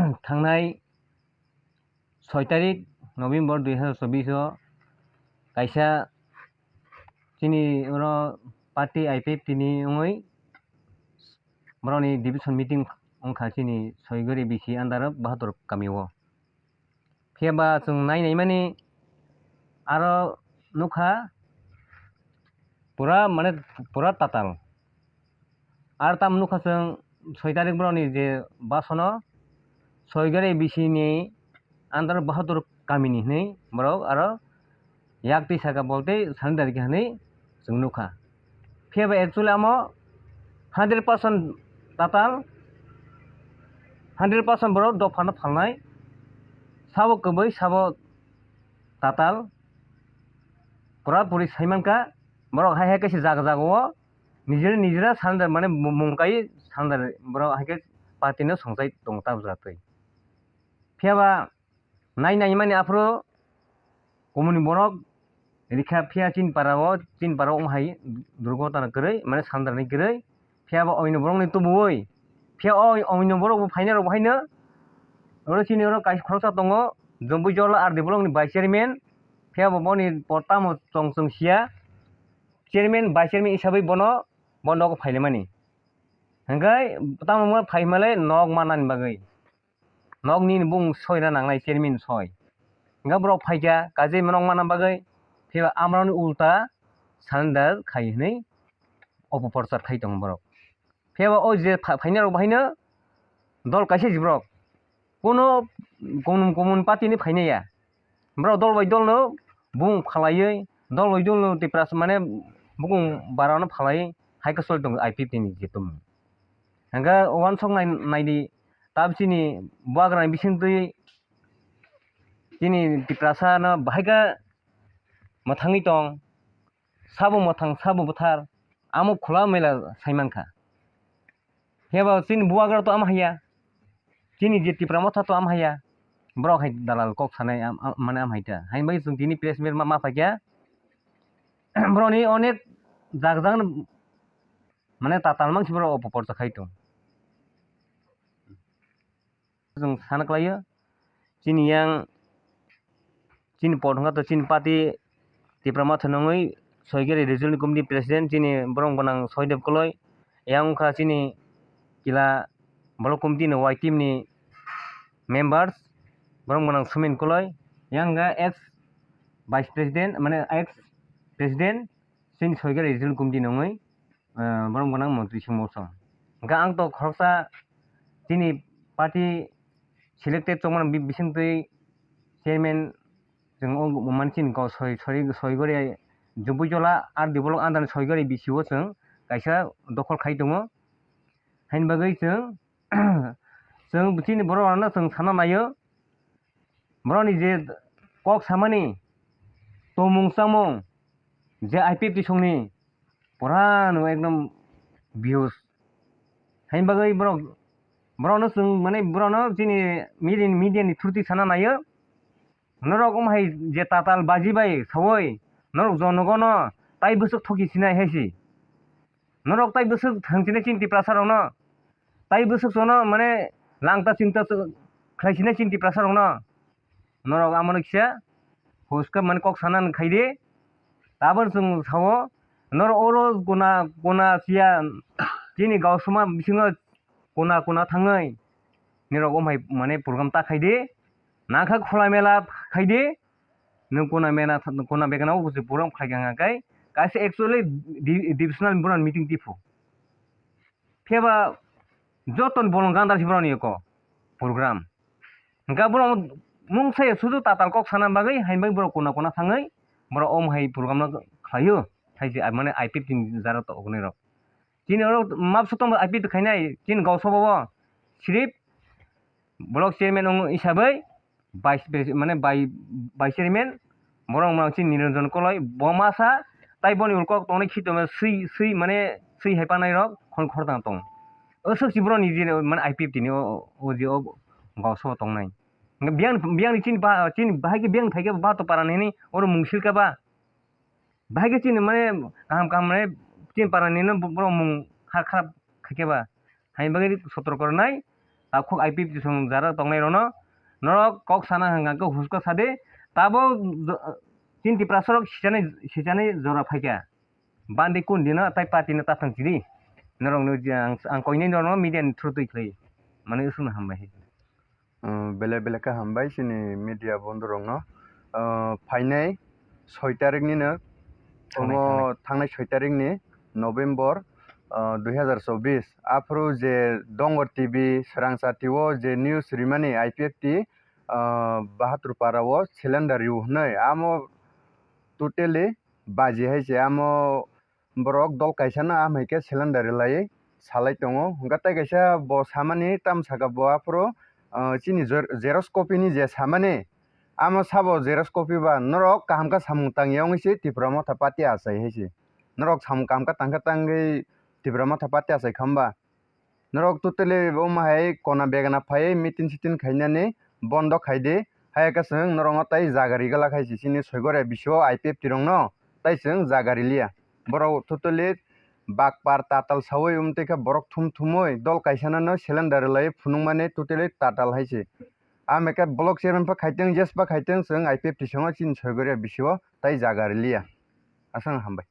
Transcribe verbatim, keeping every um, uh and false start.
Thangnai soi tarik November dui hazar chobbish o kaisa chini oro party I P F T ni wngwi borokni division meeting wngkha chini Soigori B C under o Bahadur kami o. Phiya ba chwng nai naimani aro nukha pura mane pura tatal. Ar tam nukha chwng soi tarik borokni je basono Soigari B C ni under Bahadur kamini hinwi borok aro yak twi saka bol tei surrender khe hinwi chwng nukha. Phiya ba actually amo hundred percent tatal, hundred percent borok dophano phalnai, sabo kwbwi sabo tatal, pura puri sai mankha, borok hai hai kaisa jaga jaga o nijera nijera surrender mane mung kai surrender borok hai khe party no songchai tongo ta bwswk twi. Phiya ba nai nai mani aphuru komoni borok rikha phiya chini para o, chini para o wng hai durgotana kwrwi mane surrender ni kwrwi. Phiya bo oino borokni tubuwi. Phiya o oino borok bo phainai rok bo haino. Oro chini oro kaisa khoroksa tongo, Jombui Jola R D block ni vice chairman. Phiya bo boni por tamo chong chong siya. Chairman, vice chairman hisabwi bono bo nogo phailaimani. Hingkhe tamo phai hwnmale nok manani bagwi. Nok nini bung soi na nangnai, chairman soi. Hingke borok phaikha, kaisa borok mana bagwi, phiya amrokni ulta surrender khai hwnwi opoprochar khai tongo borok. Phiya ba o je pha-, phainai rok bahaino dol kaisa si borok, kono komun komun party ni phainai ya. Borok dol bai dol no bung phalaiwi, dol bai dol no Tiprasa mane bukung bara no phalaiwi hai khe soi tongo I P F T ni je tongmung. Hingke uansuk nai, naidi, tab chini buagra ni bisingtwi chini Tiprasa no bahai khe mwthangwi tong, sabo mwthang, sabo bwthar, amo khula mela sai mankha. Phiya ba chini buagra to ama haiya, chini je Tipra Motha to ama haiya, borok hai dalal kok sanai am-, am-, mane ama hai ta. Haini bagwi chwng tini press meet ma, ma phaikha, borokni onek jaga jaga no mane tatal mangsi borok opoprochar khai tong. Chwng sana kwlaio, chini yang, chini pot hwnkha to chini party Tipra Motha nungwi Soigeri Regional Committee President chini borok gwnang Soidev Koloi, yang wngkha chini kila Block Committee ni Y team ni members, borok gwnang Sumin Koloi, yang wngkha ex Vice President, mane ex President chini Soigeri Regional Committee nungwi, ah, borok gwnang Montri Singh Mosong. Hingke ang to khoroksa chini party selected chongmani bi-, bisingtwi chairman chwng o manchini kok soi, soi, soi gori Jumpuijola R D block under ni soi gori B C O chwng kaisa dokhol khai tongo. Haini bagwi chwng, chwng chini borok rokno chwng sana naio. Borokni je kok samani tongmung chamung je I P F T songni pura no ekdom views. Haini bagwi borok, borokno chwng mane borokno chini media, media ni through twi sana naio. Norok wng hai je tatal baji bai saui norok jonogono tai bwswk thoki sinai hai si. Norok tai bwswk thang sinai chini Tiprasa rokno. Tai bwswk chono mane langta chingta khlai sinai chini Tiprasa rokno. Norok amo no kisa huska mane kok sana khai di. Tabon chwng sao norok oro kuna kuna siya chini gausuma bisingo kuna kuna thangwi nirok omhai mane program ta khai di. Nangkha khula mela khai di. Nwng kuna mena kuna begana o program khai kha kai kaisa actually di-, divisional bono meeting tiphu. Phiya ba joto ni bolong gandar si borok ni eko program. Hingke borok mung sai sudu tatal kok sana bagwi, hain bai borok kuna kuna thangwi borok om hai program no khlaio. Hai je mane I P F T ni jara to ognai rok. Chini oro map sotong I P F T khainai, chini gausobo bo sirip block chairman wng hisabai, vice pres-, mane bai-, vice chairman, borok wngmano chini Niranjan Koloi, bo masa, tai boni ulo kok tongnai khitoma swi, swi, mane swi hai panai rok khon khortang tong. O swk si borok ni je mane I P F T ni o, o, o je o gauso tongnai. Hingke biyang, biyang ni chini ba, chini bahai khe biyang thai khe ba to para nini oro mung sil khe ba. Bahai khe chini mane kaham kaham mane chini para nini borok mung kha-, kharap khai khe ba. Haini bagwi sotorko rwnai, Takhuk I P F T song jara tongnai rokno norok kok sana hwnkha khe husko sadi. Tabo jo-, chini Tiprasa rok sichani, sichani jora phaikha. Bandi kun dino tai party no tathang chidi. Norok no je ang, ang koinai norok no media ni through twi khlai. Mane usung hambai. Belai belai khe hambai chini media bondhu rokno. Phainai soi tarik ni no, thangnai, omo thangnai. Thangnai soi tarik ni November, ah, dui hazar chobbish. Aphuru je Dongor T V, Swrangsa T V o je news rimani I P F T, ah, Bahadur Para o cylinder riu hwnwi. Amo totally baji hai se. Amo borok dol kaisa no amo hai khe cylinder rilai salai tongo. Hwnkhe tai kaisa bo samani tam saka bo aphuru, ah, chini zer-, xerox copy ni je samani, amo sabo xerox copy ba norok kaham khe samung tangya wngwi se Tipra Motha Party achai hai se. Norok samung kaham khe tangkhe tangwi Tipra Motha Party achai kha hwnba? Norok totally omo hai kona begana phai meeting siting khainani bondo khai di. Hai khe chwng norokno tai jaga rigala khai se chini Soigoria bisio I P F T rokno tai chwng jaga riliya. Borok totally bakpar tatal sawi wng twi khe borok thum thumwi dol kaisa no cylinder rilai phunukmani totally tatal hai se. Amo khe block chairman pha khaitwng, yes pha khaitwng, chwng I P F T songo chini Soigoria bisio tai jaga riliya. Aswk hambai.